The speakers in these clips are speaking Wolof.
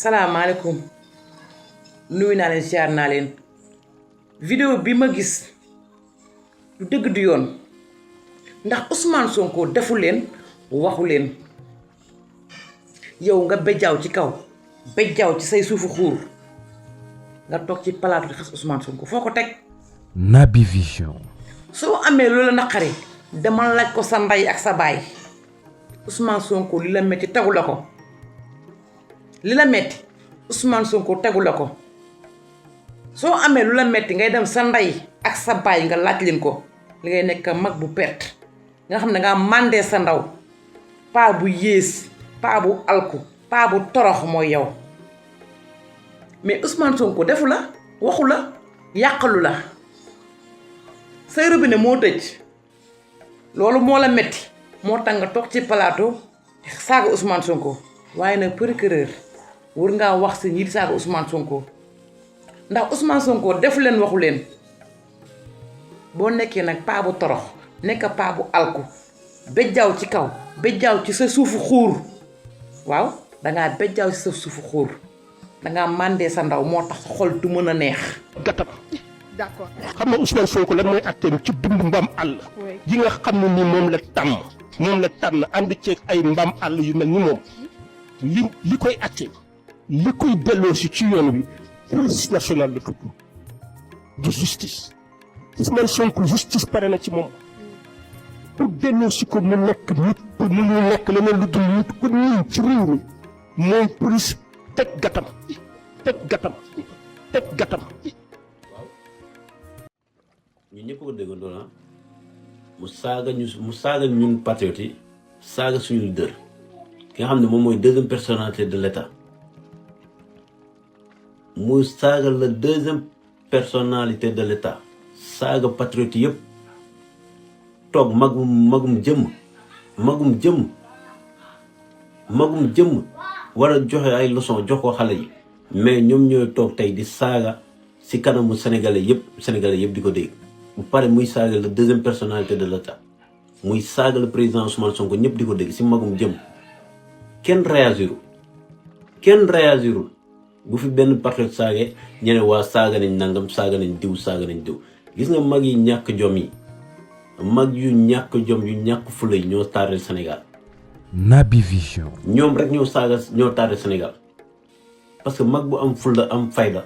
salaamaaleykum nuyu naa leen siyaar naa leen vidéo bi ma gis du dëgg du yoon ndax Ousmane Sonko defu leen waxu leen yow nga bejjaaw ci kaw bejjaaw ci say suufu xuur nga toog ci palaatu di xas Ousmane Sonko foo ko teg. Naby Vision. soo amee loola naqari dama laaj ko sa ndey ak sa baay Ousmane Sonko li la metti tegu la ko li la metti Ousmane Sonko tegu la ko soo amee lu la metti ngay dem sa ndey ak sa baay nga laaj leen ko li ngay nekk mag bu perte nga xam ne nga màndee sa ndaw paa bu yées paa bu alku paa bu torox mooy yow mais Ousmane Sonko defu la waxu la yàqalu la say robinet moo tëj loolu moo la metti moo tax nga toog ci plateau saaga Ousmane Sonko waaye nag procureur war ngaa wax si ñi di saaga Ousmane Sonko ndax Ousmane Sonko defu leen waxu leen boo nekkee nag paa bu torox nekk paa bu alku bejjaaw ci kaw bejjaaw ci sa suufu xuur waaw dangaa bejjaaw ci sa suufu xuur dangaa màndee sa ndaw moo tax sa xol du mën a neex. gatam d'accord xam nga Ousmane Sonko lan mooy atteem ci dund mbaam àll yi nga xam ne ni moom la tànn ànd ceeg ay mbaam àll yu mel ni moom li koy atte li koy delloo si ci yoon wi police nationale la tudd de justice Ousmane Sonko justice pare na ci moom pour delloo si ko mu nekk nit pour mu nekk leneen lu dul nit ku ñëw ci réew mi mooy police teg gatam ñun ñëpp ko déggandoo na mu saaga ñun patriotes yi saaga suñu leader ki nga xam ne moom mooy deuxième personnalité de l'État mu saaga la deuxième personnalité de l'État saaga patriotes yëpp toog magum jëmm war a joxe ay leçon jox ko xale yi mais ñoom ñooy toog tey di saaga ci kanamu sénégalais yëpp di ko dégg bu pare muy saaga la deuxième personnalité de l'État muy saaga le président Ousmane Sonko ñëpp di ko dégg ci magum jëm kenn réagirul bu fi benn patriote saagee ñeneen waa saaga nañ nangam saaga nañ diw gis nga mag yi ñàkk jom yi mag yu ñàkk jom yu ñàkk fula yi ñoo tardé Sénégal. Naby Vision. ñoom rek ñoo tardé Sénégal parce que mag bu am fulla am fayda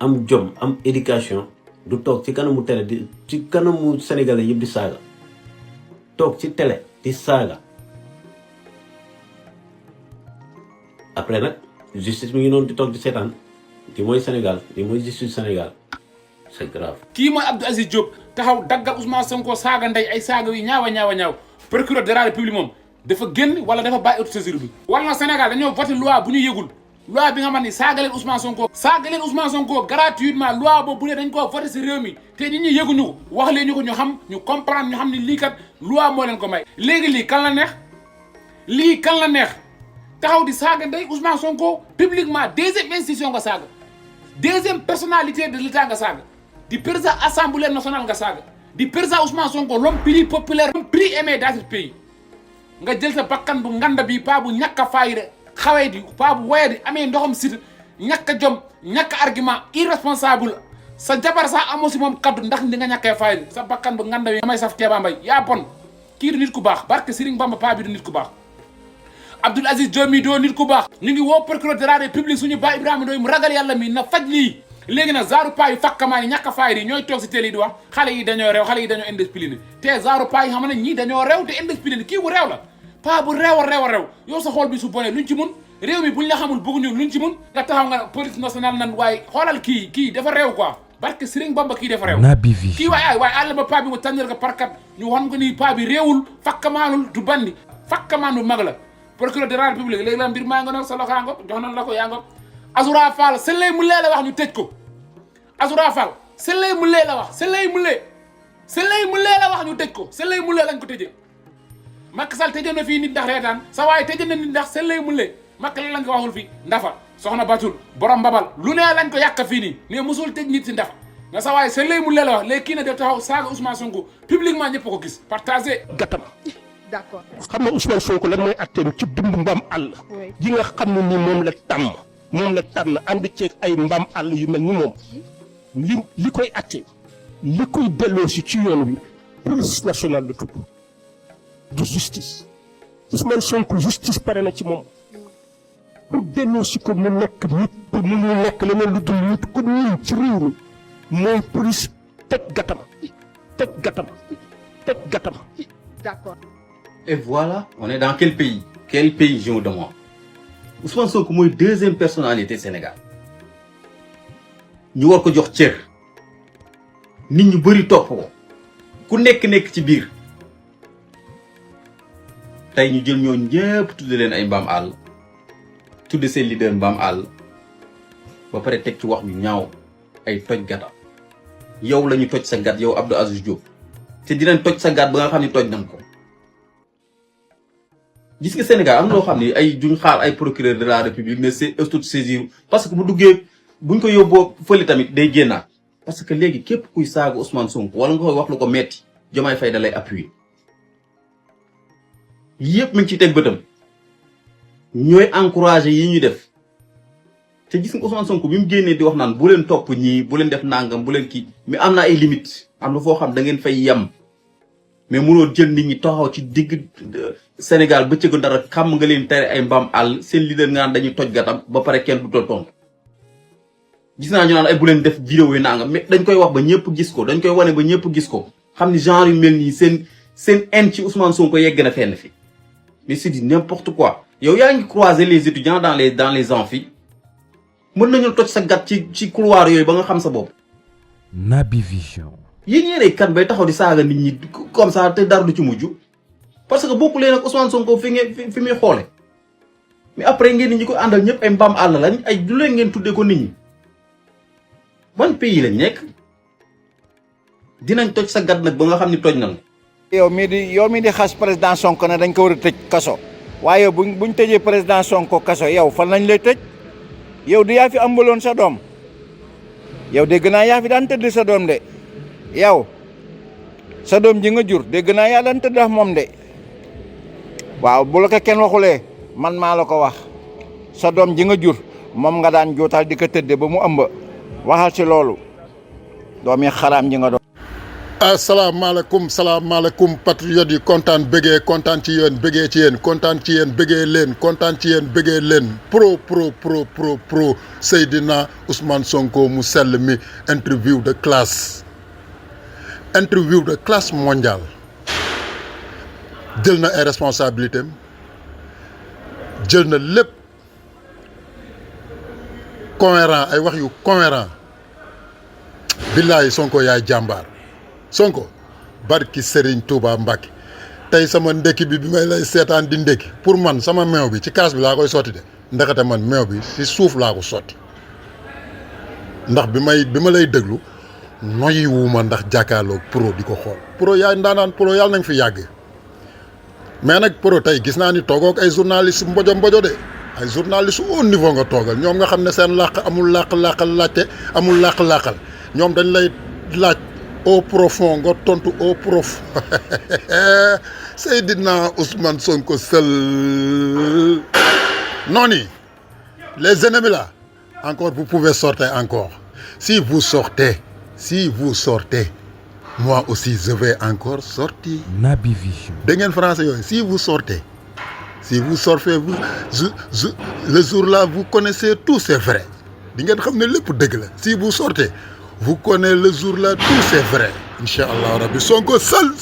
am jom am éducation du toog ci kanamu télé ci kanamu sénégalais yëpp di saaga toog ci télé di saaga après nag justice mi ngi noonu di toog di seetaan di mooy Sénégal di mooy justice Sénégal c'est grave. kii mooy Abdou Aziz Diop taxaw daggal Ousmane Sonko saaga ndey ay saaga yu ñaaw procureur de la République moom dafa génn wala dafa bàyyi autosaisine bi. wala Sénégal dañoo voté loi bu ñu yëgul loi bi nga xam ne saaga leen Ousmane Sonko gratuitement loi boobu bu ne dañ koo voté si réew mi te nit ñi yëguñu ko wax leen ñu ko ñu xam ñu comprendre ñu xam ne lii kat loi moo leen ko may. léegi lii kan la neex taxaw di saaga ndey Ousmane Sonko publiquement deuxième institution nga saaga deuxième personnalité de l'État nga saaga di président assemblée nationale nga saaga di président Ousmane Sonko l'homme plus populaire l'homme plus aimé dans ce pays nga jël sa bakkan bu nganda bi paa bu ñàkk a fayda xawee di paa bu woye di amee ndoxam sit ñàkk a jom ñàkk argument irresponsable sa jabar sax amoo si moom kaddu ndax di nga ñàkkee fayda sa bakkan bu nganda bi damay saf Kéba Mbaye yaa bon kii du nit ku baax barke Serigne Bamba paa bi du nit ku baax Abdoul Aziz Diop mi doo nit ku baax ñu ngi woo procureur de la République suñu baay Ibrahima Ndoye mu ragal yàlla mi na faj lii léegi nag zaaru paa yu fakkamaa yi ñàkk a fayda yi ñooy toog si télé yi di wax xale yi dañoo réew indiscipliné te zaaru paa yi xam ne ñii dañoo réew te indiscipliné kii bu réew la paa bu réew a réew yow sa xool bi su bonee luñ ci mun réew mi buñ la xamul bëgguñu luñ ci mun nga taxaw nga police nationale nan waaye xoolal kii dafa réew quoi barke Serigne Bamba kii dafa réew Naby Vision. kii waaye àll ba paa bi mu tànnal ko parkat ñu wan ko ni paa bi réewul fakkamaanul du bandi fakkamaanu mag la procureur de la République léegi la mbir maa nga noog sa loxaa ngo jox nañ la ko yaa ngo Azoura Fall sëllay mu lee la wax ñu tëj ko Azoura Fall sëllay mu lee la wax sëllay mu lee la wax ñu tëj ko sëllay mu lee lañ ko tëjee Macky Sall tëjee na fii nit ndax reetaan sa waaye tëjee na nit ndax sëllay mu lee Macky la lañ ko waxul fii ndafa soxna Batul borom babal lu ne lañ ko yàq fii nii ne mosul tëj nit si ndafa nga sa waaye sëllay mu lee la wax léegi kii na def taxaw saaga Ousmane Sonko publiquement ñëpp ko gis partagé gatam d'accord xam nga Ousmane Sonko lan mooy atteem ci dund mbaam àll yi nga xam ne ni moom la tàmm moom la tànn ànd ceeg ay mbaam àll yu mel ni moom li koy atte li koy delloo si ci yoon wi police nationale la tudd du justice Ousmane Sonko justice pare na ci moom pour delloo si ko mu nekk nit pour mu nekk leneen lu dul nit ko ñun ci réew mi mooy police teg gatam D'accord. Et voilà, on est dans quel pays? Quel pays, je me demande. Ousmane Sonko mooy deuxième personnalité Sénégal ñu war ko jox cër nit ñu bëri topp ko ku nekk ci biir tey ñu jël ñoo ñëpp tudde leen ay mbaam àll tudde seen leader mbaam àll ba pare teg ci wax ñu ñaaw ay toj gata yow la ñu toj sa gat yow Abdou Aziz Diop te dinañ toj sa gat ba nga xam ne toj nañ ko. gis nga Sénégal am na loo xam ne ay duñ xaar ay procureur de la république ne c'est auto-saisir parce que bu duggee buñ ko yóbboo fële tamit day génnaat parce que léegi képp kuy saaga Ousmane Sonko wala nga koy wax lu ko metti Diomaye Faye da lay appuyer yëpp mi ngi ciy teg bëtam ñooy encourager yi ñuy def te gis nga Ousmane Sonko bi mu génnee di wax naan bu leen topp ñii bu leen def nangam bu leen kii mais am na ay limites am na foo xam da ngeen fay yem mais mënoo jël nit ñi taxaw ci digg Sénégal bëccëgu dara xam nga leen tere ay mbaam àll seen leader nga naan dañuy toj gatam ba pare kenn du tol tontu gis naa ñu naan ay bu leen def vidéo yi nangam mais dañ koy wax ba ñëpp gis ko dañ koy wane ba ñëpp gis ko xam ni genre yu mel nii seen haine ci Ousmane Sonko yegg na fenn fi mais c'est du n'importe quoi yow yaa ngi croiser les étudiants dans les amphis mën nañu toj sa gat ci couloir yooyu ba nga xam sa bopp. Naby Vision. yéen yéenay kan bay taxaw di saaga nit ñi comme ça te dara du ci mujj parce que bokku leen ak Ousmane Sonko fi muy xoole mais après ngeen ñi ko àndal ñëpp ay mbaam àll lañ ay du leen ngeen tuddee ko nit ñi ban pays lañ nekk dinañ toj sa gat nag ba nga xam ni toj nañ. yow mii di xas président Sonko ne dañ ko war a tëj kaso waaye buñ tëjee président Sonko kaso yow fan lañ lay tëj yow du yaa fi ambaloon sa doom yow dégg naa yaa fi daan tëdd sa doom de yow sa doom ji nga jur dégg naa yaa daan tëdd ak moom de waaw bu la ko kenn waxulee man maa la ko wax sa doom ji nga jur moom nga daan jootal di ko tëdde ba mu ëmb waxal ci loolu doom yi xaraam ji nga doon. salaamaaleykum patriotes yi kontaan ci yéen bëggee ci yéen kontaan ci yéen bëggee leen kontaan ci yéen bëggee leen pro Seydina Ousmane Sonko mu sell mi interview de classe mondiale jël na ay responsabilités am jël na lépp cohérent ay wax yu cohérent billaay Sonko yaay jàmbaar Sonko barki Serigne Touba Mbacke tey sama ndekki bi may lay seetaan di ndekki pour man sama meew bi ci kaas bi laa koy sotti de ndaxate man meew bi ci suuf laa ko sotti ndax bi ma lay déglu noyyi wuuma ndax jàkkaarloog pro di ko xool pro yaay ndaanaan pro yàlla nañ fi yàgg mais nag pro tey gis naa ni toogoog ay journaliste mbojo de ay journaliste au niveau nga toogal ñoom nga xam ne seen làq amul làq-làqal laajte amul làq-làqal ñoom dañ lay laaj au profond nga tontu au profond Seydina Ousmane Sonko seul noni les ennemis là encore vous pouvez sortir encore si vous sortez moi aussi je vais encore sortir. Naby Vision. da ngeen français yooyu si vous sortez vous le jour là vous connaissez tout c'est vrai di ngeen xam ne lépp dëgg la si vous sortez vous connaissez le jour là tout c'est vrai incha allah rabbi Sonko seul